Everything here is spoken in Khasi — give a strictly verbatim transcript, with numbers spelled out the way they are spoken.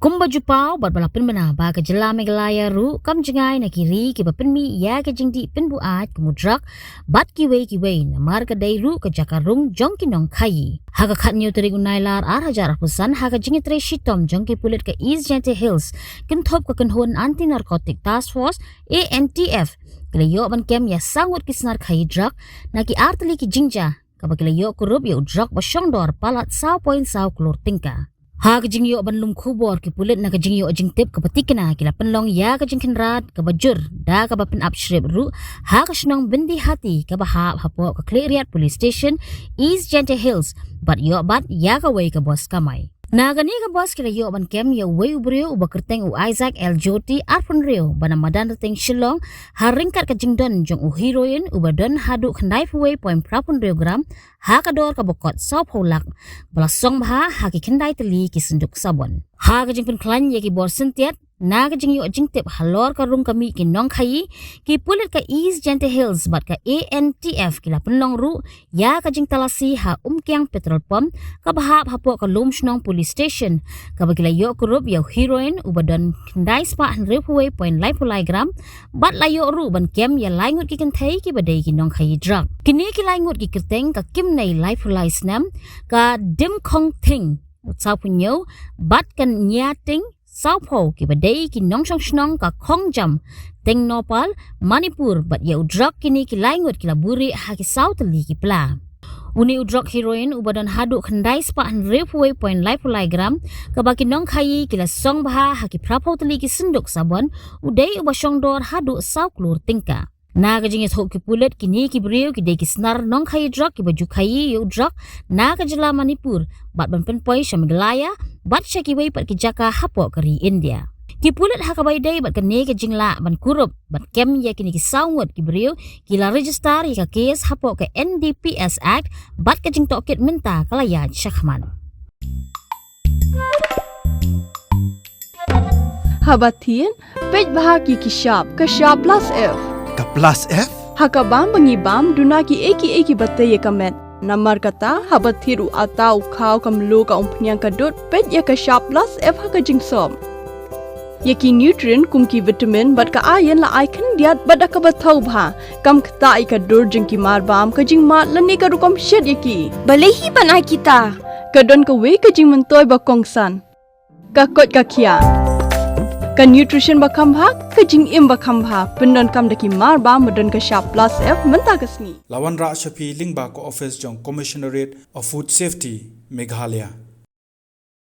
Kumba ju paw bad ba la pynbna ba ka jylla Meghalaya ruh kam jngai na ki ri kiba pynmih ïa ka jingdih pynbuaid kum u drug bad kiwei kiwei, namar ka dei ruh ka jaka rung jong ki nongkhaïi. Ha ka khatñiew tarik u Nailar ar hajar arphew san, ha ka jingïatrei shitom jong ki pulit ka East Jaintia Hills kynthup ka kynhun Anti Narcotic Task Force, A N T F, ki la ïoh ban kem ïa saw ngut ki snar khaïi drug na ki artylli ki jingjia, kaba ki la ïoh kurup ïa u drug ba shongdor palat saw point saw klur tyngka. Ha ka jingïoh ban lum khubor, ki pulit na ka jingïoh jingtip kaba tikna ki la pynlong ïa ka jingkhynra kaba jur da kaba pynap shrip ruh ha ka shnong Byndihati kaba hap hapoh ka Khliehriat Police Station, East Jaintia Hills, bad ïoh bat ïa kawei ka bos kamai. Na kane ka bos ki la ïoh ban kem ïa uwei u briew uba kyrteng u Isaac L Jyoti, arphew hynriew, ba na madan Rteng Shillong, ha ryngkat ka jingdon jong u heroin uba don haduh khyndai phew wei point phra phew hynriew gram, ha ka dor kaba kot saw phew lak, ba la song bha ha ki khyndai tylli ki synduk sabon. Ha ka jingpynkhlaiñ ïa ki bor syntiat, na ka jingïoh jingtip halor ka rung ka mih ki nongkhaïi, ki pulit ka East Jaintia Hills bad ka A N T F ki la pynlong ruh ïa ka jingtalasi ha Umkiang Petrol Pump, kaba hap hapoh ka Lumshnong Police Station, kaba ki la ïoh kurup ïa u heroin uba don khyndai spah hynriew phew wei point lai phew lai gram, bad la ïoh ruh ban kem ïa lai ngut ki kynthei kiba dei ki nongkhaïi drug. Kine ki lai ngut ki kyrteng ka Kimnei, lai phew lai snem, ka Dimkhongthing, saw phew hynñiew, bad ka Nyiating, saw phew, kiba dei ki nongshong shnong ka Khongjam, Tengnoupal, Manipur, bad ïa u drug kine ki lai ngut ki la buhrieh ha ki saw tylli ki pla. Une u drug heroin uba don haduh khyndai spah hynriew phew wei point lai phew lai gram, kaba ki nongkhaïi ki la song bha ha ki phra phew tylli ki synduk sabon, u dei uba shongdor haduh saw klur tyngka. Na ka jingïathuh ki pulit, kine ki briew ki dei ki snar nongkhaïi drug kiba ju khaïi ïa u drug na ka jylla Manipur bad ban pynpoi sha Meghalaya bad sha kiwei pat ki jaka hapoh ka ri India. Ki pulit ha kaba ïadei bad kane ka jinglah ban kurup bad kem ïa kine ki saw ngut ki briew, ki la register ïa ka case hapoh ka N D P S Act bad ka jingtohkit mynta ka la ïaid shakhmat. Haba thied, peit bha ki ki shap, ka shap plus F. Ka plus F? Ha ka bam ba ngi bam, duna ki ei ki ei kiba tei ïa ka met. Namar kata, haba thied u atta, u khaw, ka mluh, ka umphniang, ka dud, peit ïa ka shap plus F ha ka jingsop. Ïa ki nutrient kum ki vitamin bad ka iron la ai khyndiat bad da kaba thaw bha. Kam ktah ïa ka dur jong ki marbam, ka jingmad lane ka rukom shet ïa ki. Balei hi ban ai kita? Ka don kawei ka jingmyntoi ba kongsan. Ka koit ka khiah. Ka nutrition ba kham bha, ka jingim ba kham bha, pyndonkam da ki marbam ba don ka shap plus F mynta ka sngi. La wanrah sha phi lyngba ka office jong Commissionerate of Food Safety, Meghalaya.